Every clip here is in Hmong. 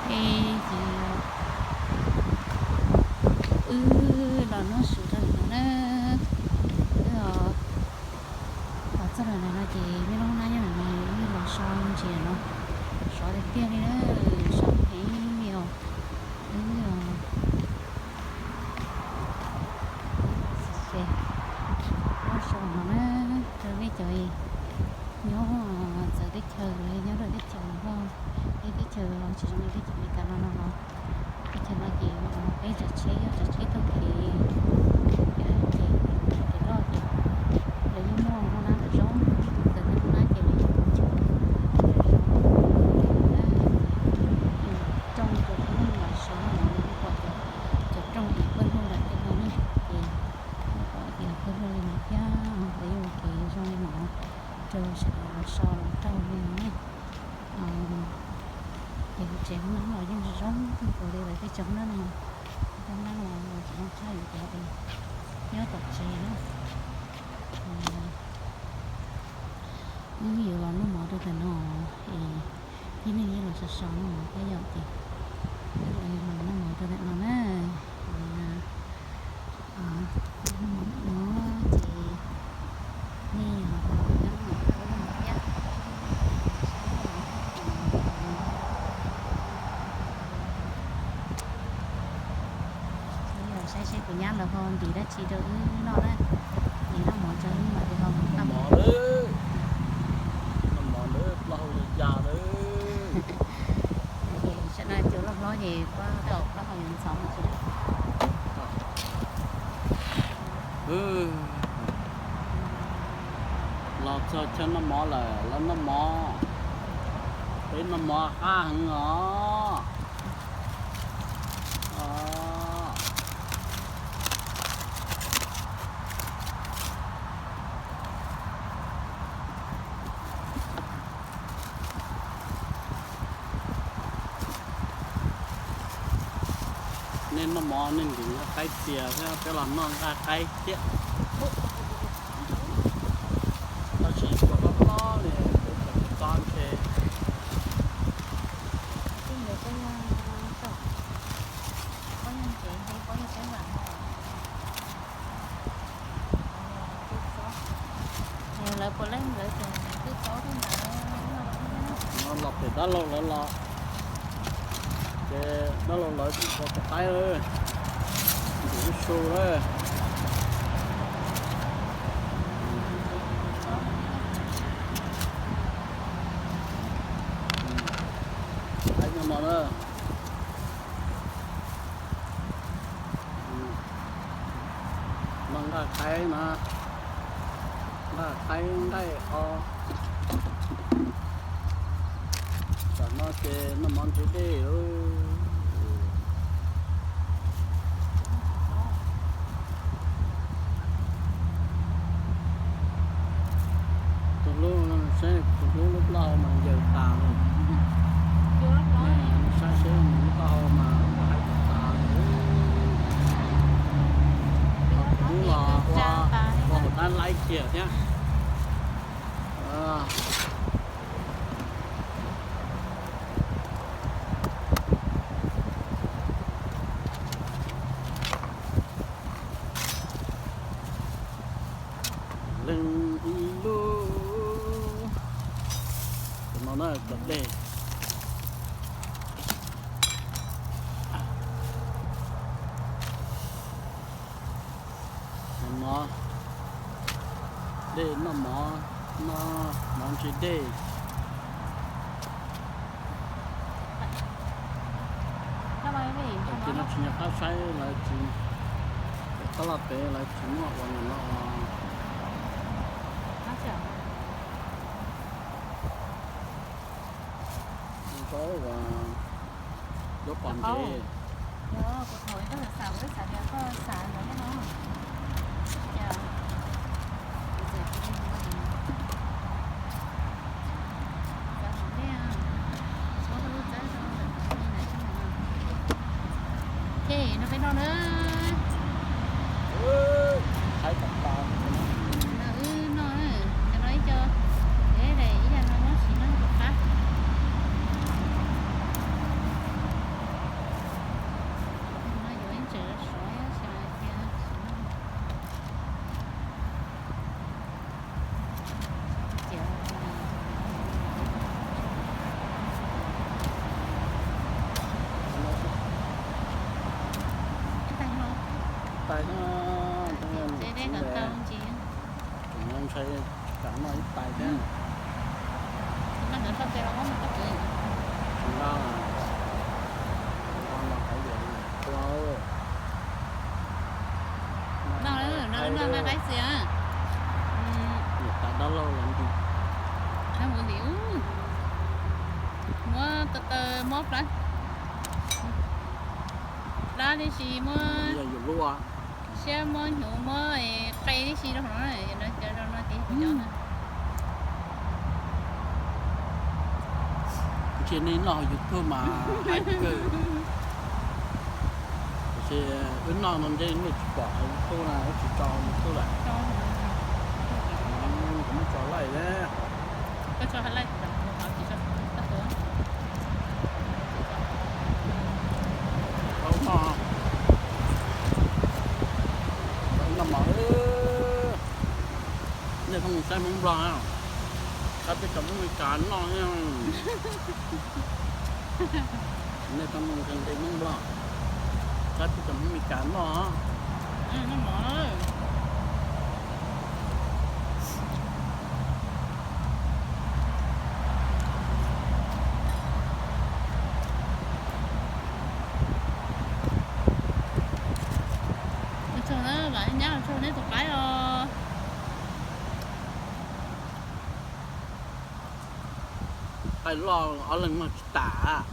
Es ces wb los noj su rau ntawm no na. Wb los txog ntawm no ces nej lub hnab nyob ntawm no, wb los so ntsia no, sov tiag tiag li na, sov heev li os. Wb noj su no na, rau nej cov nyob txawv teb chaws los yog nyob rau teb chaws Nplog, tej teb chaws tsis zoo li teb chaws Amelikas no no los, teb chaws no ces peb tsav tsheb, yog tsav tsheb taug kev, kev loj ces lawv yeej muaj hoob nab zoo. Ntawm tej hoob nab ces lawv yeej tus ntshav, rooj cov peb leeg los so no los yeej pom cov rooj es pawg lug lawm tej no ne, ces pom tias pawg lug li no thiab, lawv yeej ua kev zoo li no rau sawv daws los so los raug li no ne. Ces kuv tsev hoob nab los yeej zoo kawg nkaus li lawv tej tsev hoob nab no, tej hoob nab no los tseem zoo tshaj yus cov uas nyob tom tsev na. Wb yuav los noj mov rau ntawm no, es tib neeg yeej los so so noj mov thiab yom, ces wb los noj mov rau ntawm no na. Noj mov ntawm no ces nej los noj mov thiab. Wb los saib seb kuv nyab lawv ho ntim dab tsi rau wb noj na. Ntim noj mov rau wb mam li ho mus toj mov. Noj mov ntawd plaub hau ya ya lawm. Tam no cua loj hlob ces kuv tej zaum plaub hau yuav ntxhov mus tsis. Los txog chaw noj mov lawm, los noj mov. Peb noj mov qab heev os. Nej noj mov nej ntim nqaij qaib txias thiab, peb los noj nqaij qaib thiab. Tab sis cua hlob hlob li, peb cov tsis txob ntshe. Lawv puav leej lawv tseem twb txob thiab ntawd. No los pem dab laug lawv los, ces dab laug lawv tseem ua tus qaib, ntim ib su lawm. Qaib nyob no na. No nqaij qaib na, nqaij qaib nqaij o. Tam no ces noj mov ntse dej lauj. Tus hlub, saib tus hlub lub plaub hau mas ncaws tas li. Saib seb nws lub plaub hau mas ua haib tas tas li. Tus hlub los ua, ua hauv dab laib kiag thiab. Leej ib lub. Tus no na, cov dej. Mov, dej noj mov, noj mov ntse dej. Tam sim no tsis nco qab saib lawv tsis, pem qab los pem lawv tsis muaj ua nim no. Zaub uas zaub pom ntev. Ces no peb noj na. Wb noj, cov no ib co, ces ib yam no nyob tsis noj rau qab. Tsev dej kom tau ntsis. Tseem ntshai tsam noj ib tais thiab. Tsis nqa, nqa los hais tias tua. Noj, noj nqaij qaib xwb. Niam tais dab laug los nti. Muab taw taw, muab plab, plab tib si, muab siab, muab hnyuv, muab qe tib si rau hauv no, cov no ces kuv cov na. Ntsia nej noj hauv YouTube mas hais kawg. Tiam sis wb noj no ntshe nej tsis pom hauv YouTube na, wb tsis tso hauv YouTube lawm. Kuv muab tso laij thiab. Noj mov, nej pheej mus saib Hmoob Nplog, saib peb cov Hmoob Meskas noj. Nej pheej mus nqis Hmoob Nplog, saib peb cov Hmoob Meskas noj. Ua tsaug na, vam nyab ua tsaug nej tus qaib os. Qaib loj ob leeg noj tsis tas.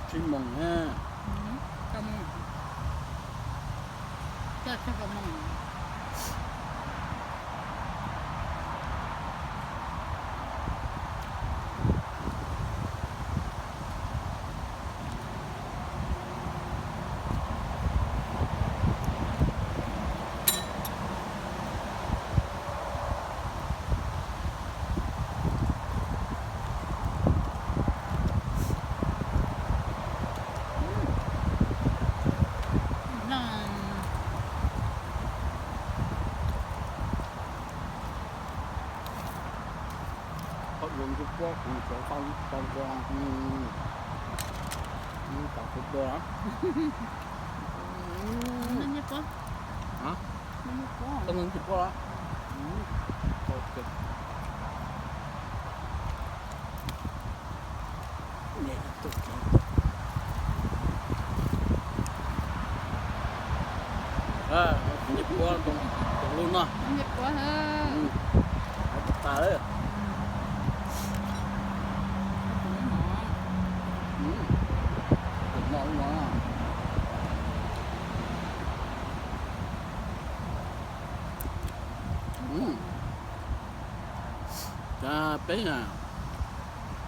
Tsib moos na. Qhov dua ntsej puab kuv cov tau tau ntua, tau kuv tua. Tau ntsej puab los? Ntsej puab tus lub no. Ntsej puab. Tas lawm. Tus no lub no. Cas peb,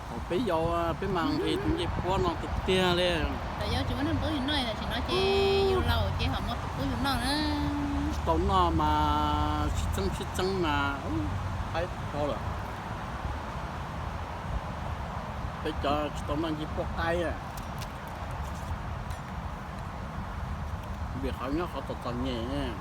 thaum peb yau peb mas nqis tus ntsej puab no tiag tiag li. Thaum yau tsis muaj neeg pub yus noj, tam sim no ces yus laus ces ho muaj tus pub yus noj na. Tsis tau noj mas sib txeeb sib txeeb mas haib dhau lawm. Peb cov tsis tau noj ntsej puab qaib, vim qhov nyob qhov txom txom nyem.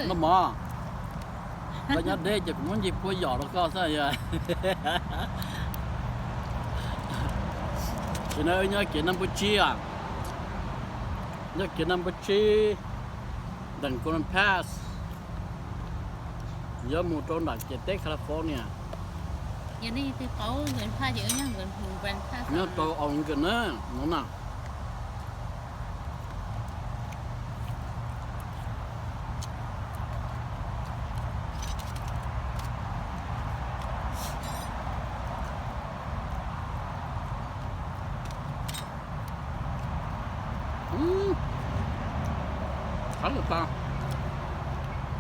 Noj mov. Koj nyob deb ces kuv muab ntsej puab yom rau koj xwb yog. Tam sim no wb nyob kev naj npawb tsib, nyob kev naj npawb tsib, ntawm Golden Pass, yuav mus rau nram ciam teb California. Yog nej twg paub Golden Pass ces wb nyob Golden Pass, nyob rau Oregon na, no na.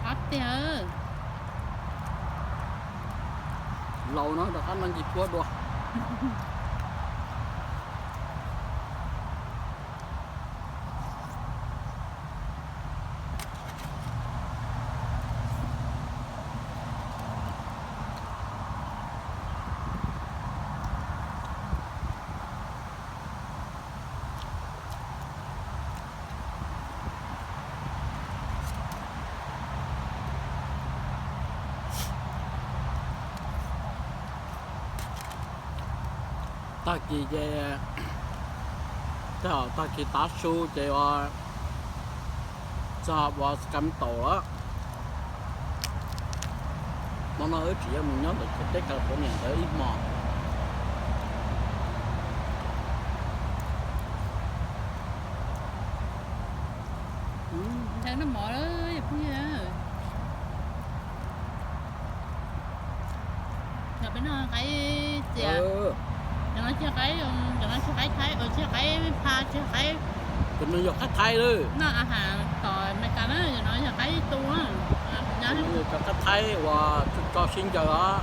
Qab tiag. Laus no rov qab noj ncig tshuab dua. Tag kis ces, tag kis tav su ces ua txog ua Sacramento lawm. Hmo no wb tseem yuav mus nyob ntawm teb California ntawd ib hmo. Ntshai noj mov lawm phooj ywg. Cov peb noj qaib txias, cov no tsis yog qaib, cov no tsis yog qaib Thaib, tsis yog qaib pha, tsis yog qaib. Cov no yog qaib Thaib lawm. Noj a has tom Amelikas na, cov no yog qaib tu na. Cov no yog cov qaib Thaib uas tso sib ncaws os.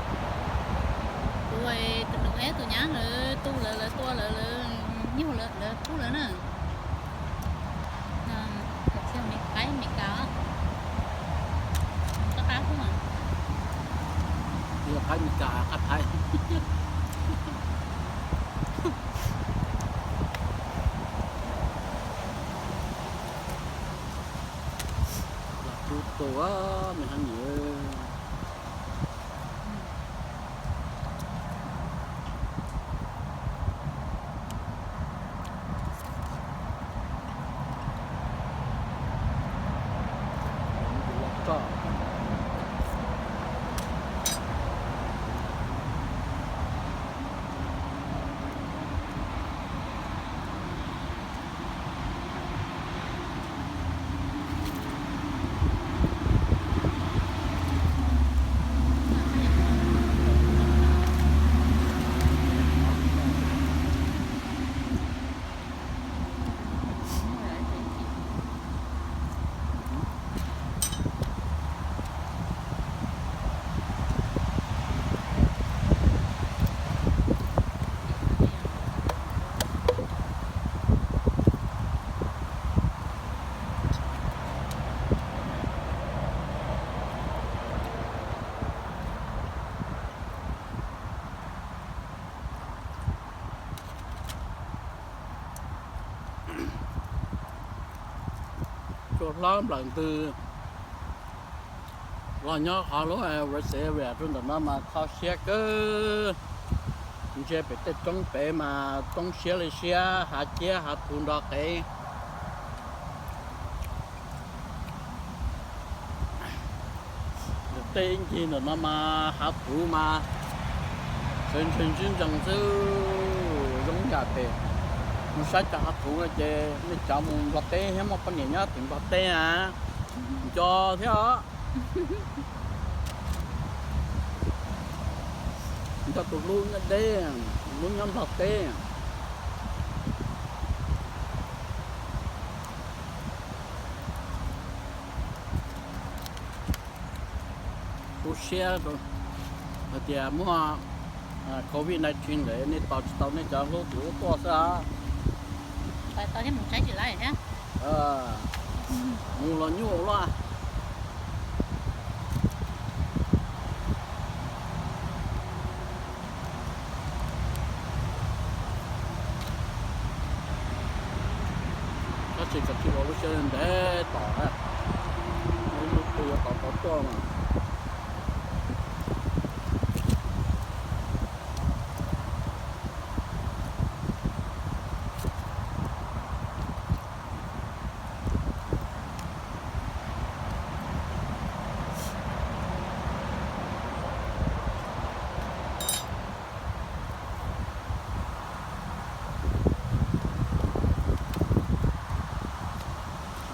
Tus, tus nus es tus nyab lawv tu lawv, lawv tua lawv, lawv nyuj lawv, lawv pub lawv na. Qaib Amelikas, qab qab xwb. Yog qaib Amelikas qaib Thaib. Lam tu tus me hab nyiam. Tsuas hlob nplawm ntws los nyob qhov lub rest area rau ntawm no mas kho siab kawg. Ntsia pem tej roob pem mas roob siab li siab, hav ciab hav thuv nrog qev. Tej ib ncig ntawm no mas hav thuv mas sawv ntsug ntsib ntsees xwb. Zoo yam pem mus saib cov hav thuv no ces nej cov mus Nplog teb thiab muaj poj niam nyob tim Nplog teb na, nco thiab os. Nco tus hlub nyob deb, tus hlub nyob Nplog teb. Tu siab hais tias muaj covid nineteen ntawd nej tos tsis tau nej cov hlub tim ub tuaj xwb. Mus los nyuaj luaj. Tab sis kav tsij ua lub siab ntev tos na, ib hnub twg yuav tau tau tuaj mas.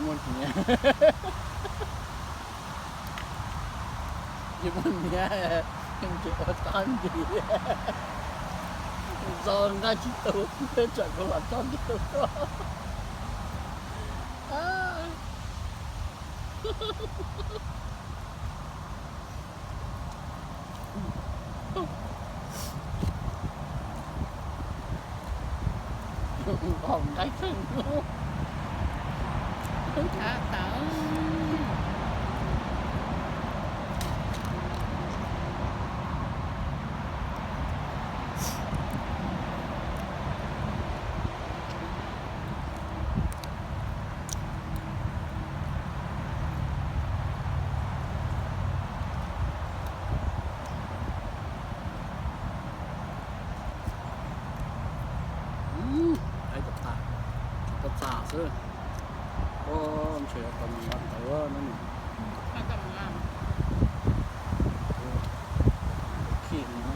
Muaj nyiav, tsis muaj nyiav, tsis ua txob ntsis, txo nqaij tsis tu, peb tsam kuv los txob ntsis tu tuaj. Nqaij kheej hnub, wb tshav tawv. Tau txas xwb. Ua ntshe tau mus nqa ntawv no. Khij no.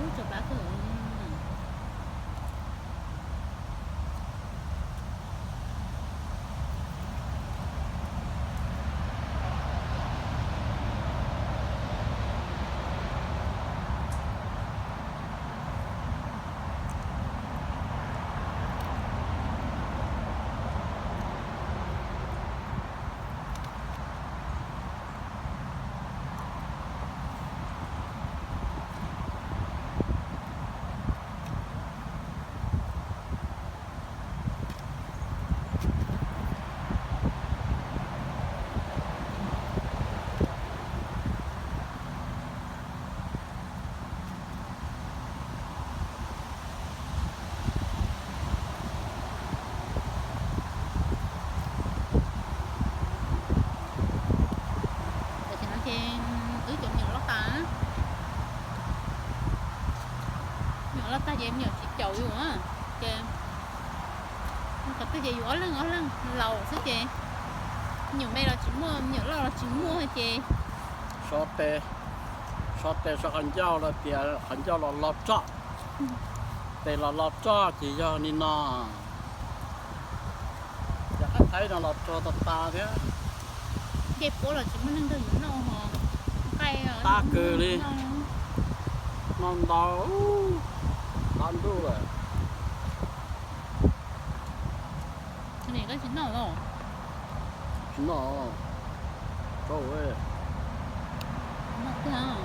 Ub, tsau plab kawg. Tam sim no ces wb cov me nyuam loj tas, me nyuam loj tag ces me nyuam tsis caum yus na, ces qhov twg ces yus ob leeg ob leeg laus xwb ces me nyuam me los tsis muaj, me nyuam loj los tsis muaj ces so tes, so tes so qhov ncauj los tias qhov ncauj los log roj, tes los log roj ces yog li no. Yog qab thaib no los rog tas tas thiab. Ncej puab los tsis muaj neeg nrog yus noj ho, nqaij tab kawg li, noj ntau, qab ntuj lawm. Koj tsis noj los? Tsis noj, tso. Noj tiag.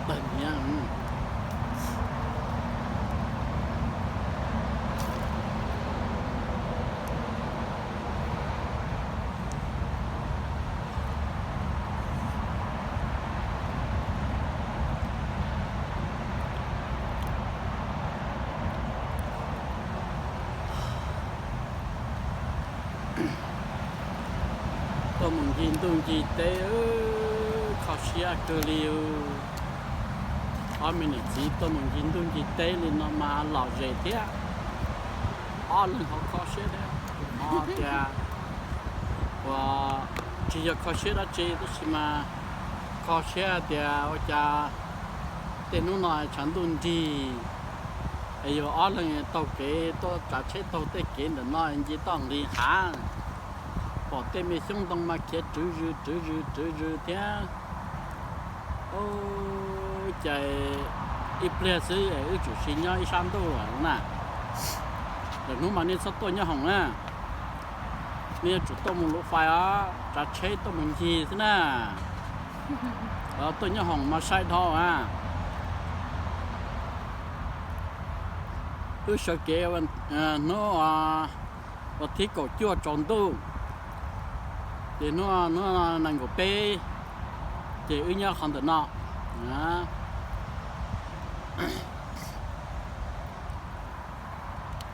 Tag niag. Tuaj mus ncig ntuj ncig teb, kho siab kawg li. Ob me niam txiv tuaj mus ncig ntuj ncig teb li no mas lom zem thiab. Ob leeg ho kho siab thiab. Kuv hnov tias uas tsis yog kho siab dab tsi tab sis mas kho siab tias ua cas tej hnub no tshav ntuj nrig es yus ob leeg taug kev tuaj tsav tsheb taug tej kev ntawm no nce toj nqis hav, pom tej me xyoob ntoo mas khiav rwv zws rwv zws rwv zws thiab. Ub, cas ib pliag xwb wb tsum sim nyob ib sab ntuj lawm na. Lwm hnub mas nej txhob tuaj nyob hoom na. Nej yuav tsum tuaj mus luv fais os, tsav tsheb tuaj mus ncig xwb na. Tuaj nyob hoom mas saib dhau a. Wb sawv kev hnub vas thib kaum cuaj tsaus ntuj, ces hnub, hnub nees nkaum peb ces wb nyob qhov ntawm no.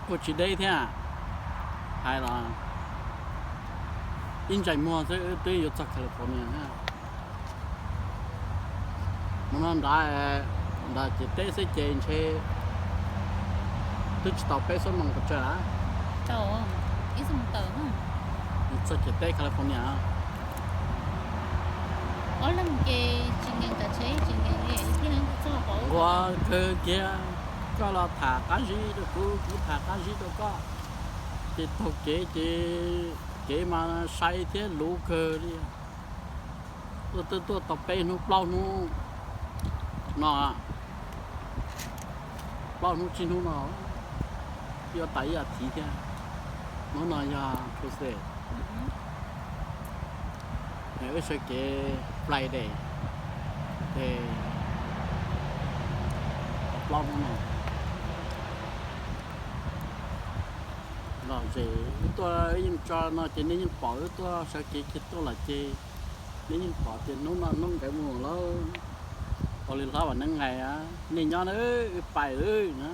Kuj tsis deb thiab, hais los ib ntsais muag xwb wb twb yuav txog California thiab. Mus no nrad, nrad ciam teb xwb ces ntshe twb tsis tau peb xuab moos pes tsawg lawm. Txog ciam teb California. Ob leeg ces tsis nkees, kav tsij tsis nkees li, ib leeg txog pom. Nquag kawg kiag, koj los tham qab zib rau kuv, kuv tham qab zib rau koj, ces taug kev ces kev mas sai thiab luv kawg li. Tuaj twb tuaj tau peb hnub plaub hnub no, plaub hnub tsib hnub no, yuav tas ib as thiv thiab. Hnub no yog Tuesday, wb sawv kev Friday, ces plaub hnub no los zem wb tuaj, wb yeej tso no ces nej yeej pom wb tuaj sawv kev kiag tuaj lawm ces nej yeej pom tias hnub no hnub nkawd mus lawm. Ua li hlob Vam Neeb hais, nej nyob na, wb pais lawm na.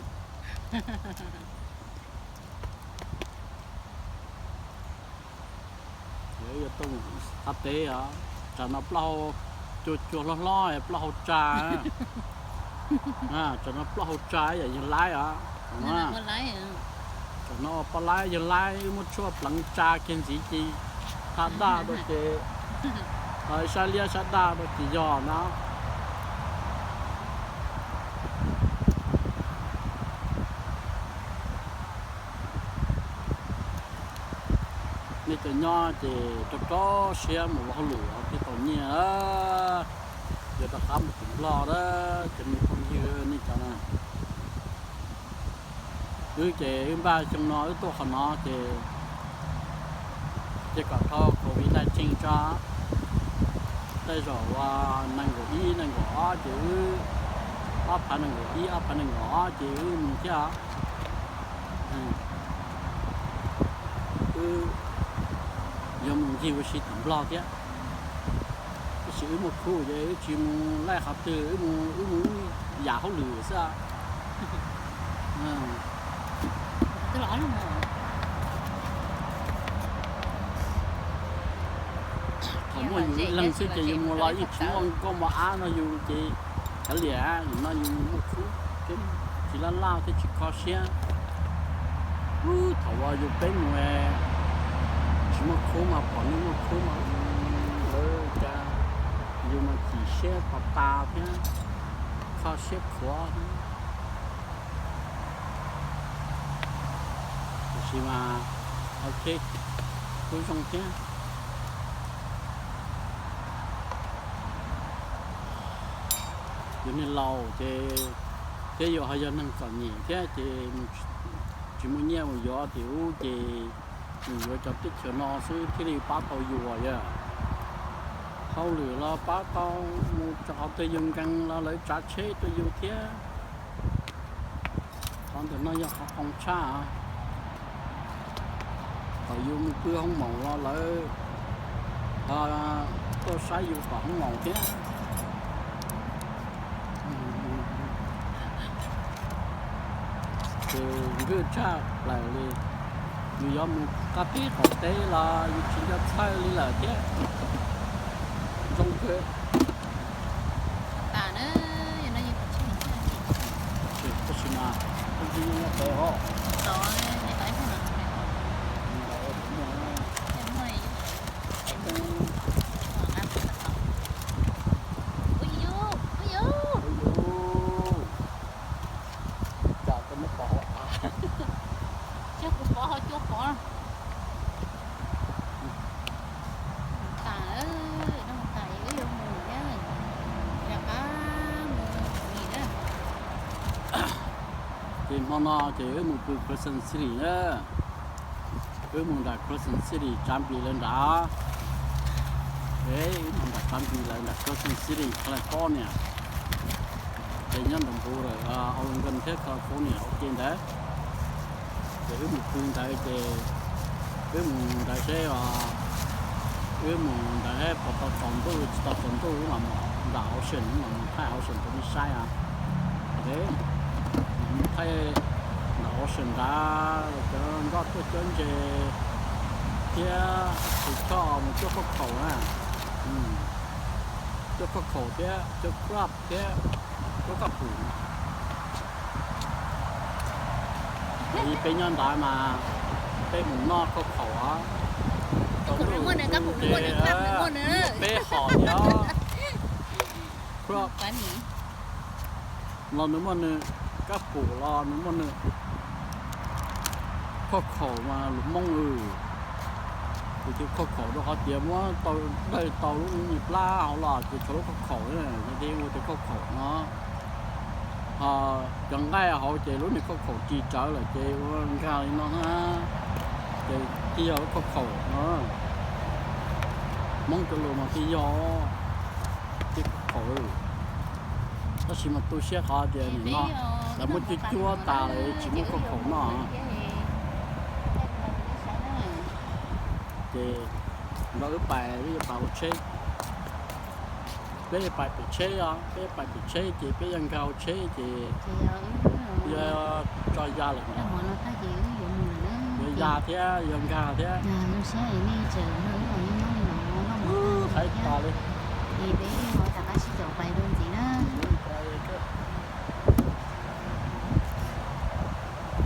Yuav tuaj mus qab teb os, tsam no plaub hau cua cua hlob hlob, plaub hau tsa, tsam no plaub hau tsa yam yawg laib os. Tsam no poj laib yawg laib wb muab tshuaj pleev tsa kiag ntxiv ces thaj daj rau ces, sab liab sab daj rau ces yog na. Nej cov nyob ces rau rau siab mus ua hauj lwm thiaj tau nyiaj, yuav rov qab mus tim Nplog na, cov me phooj ywg nej cov na. Wb ces wb npaj xyoo no wb tuaj qhov no ces, ces kom dhau COVID nineteen tso, tej zaum ua nees nkaum ib nees nkaum ob ces wb, ob phav nees nkaum ib ob phav nees nkaum ob ces wb mus thiab os. Wb yuav mus ncig ua si tim Nplog thiab, tab sis wb muaj khub ces wb tsis mus laij qhov twg, wb mus wb yam hauj lwm xwb. Thaum muaj yus ib leeg xwb ces yus mus los yeej tsis muaj nkauj mos ab no yus ces kav liam, yus no yus muaj khub, tsis laj laj thiab tsis kho siab. Thaum uas yus peb mus tsis muaj khub mas pom nej muaj khub mas lawv cas yus mas chim siab pos tas thiab kho siab khuav. Tiam sis mas ok, kuj zoo thiab. Yus niag laus ces thiab yus ho yog neeg txom nyem thiab ces tsis muaj nyiaj mus yuav tim ub ces mus yuav cov teb chaws no xwb thiaj li pab tau yus yom. Hauj lwm los pab tau, mus rau qhov twg yus nkees los lawv tsav tsheb rau yus thiab. Qhov ntawm no yog qhov qoos tshaj. Thaum yus mus pw hoob maum los lawv tuaj saib yus tom hoob maum thiab. Ces nkwj tshaj plaws li, yus yuav mus qab teb qaum teb los yus tsis nco txhawj li lawm thiab. Zoo kawg. Tab sis mas, cas koj muab pov hauv av, cia kuv pov hauv cua pov. Tas, tas wb yuav mus thiab, rov qab mus nim na. Ces hmo no ces wb mus pw Carson City na. Wb mus nram Carson City tsav npis lawv nrad. Wb mus nram tsav npis lawv nram Carson City, California. Ces nyob nram npus lawm Oregon thiab California ua ke ntawd. Ces wb mus pw ntawd ces wb mus ntawd seb os, wb mus ntawd seb puas tau tsaus ntuj, tsis tau tsaus ntuj wb mam mus nram ocean, wb mam mus thaij ocean rau nej saib os. Mus thaij nram ocean nrad, cov nkoj tuaj cuab ntses thiab tus choj mus cuab khaub khaum na, cuab khaub khaum thiab cuab crab thiab cuab koj pum. Peb nyob nrad mas peb mus noj khaub khaum os. Peb hom thiab, peb hom thiab. Los nws muaj nws kab pum los nws muaj nws khauj khaum mas lus Hmoob, ces khauj khaum rau qhov tias muab tau dawj tau lub niag plab hauv los ces tshuav lub khauj khaum, ces ua tias khauj khaum no. Ho cov nqaij hauv ces lub niag khauj khaum ris rawv lawm ces ua nkag li no na, ces thiaj yog lub khauj khaum no. Hmoob cov lus mas thiaj yog tias khauj khaum. Tab sis mas tu siab qhov tias nim no lawv muab cuab cuab tas lawm tsis muaj khauj khaum noj. Ces nrog wb pais, wb yuav pais hauv tsheb. Peb yuav pais pem tsheb os, peb yuav pais pem tsheb ces peb yuav nkag hauv tsheb ces yog tso ya lawm ntag. Yuav ya thiab yuav nkag thiab. Qhaib tas li.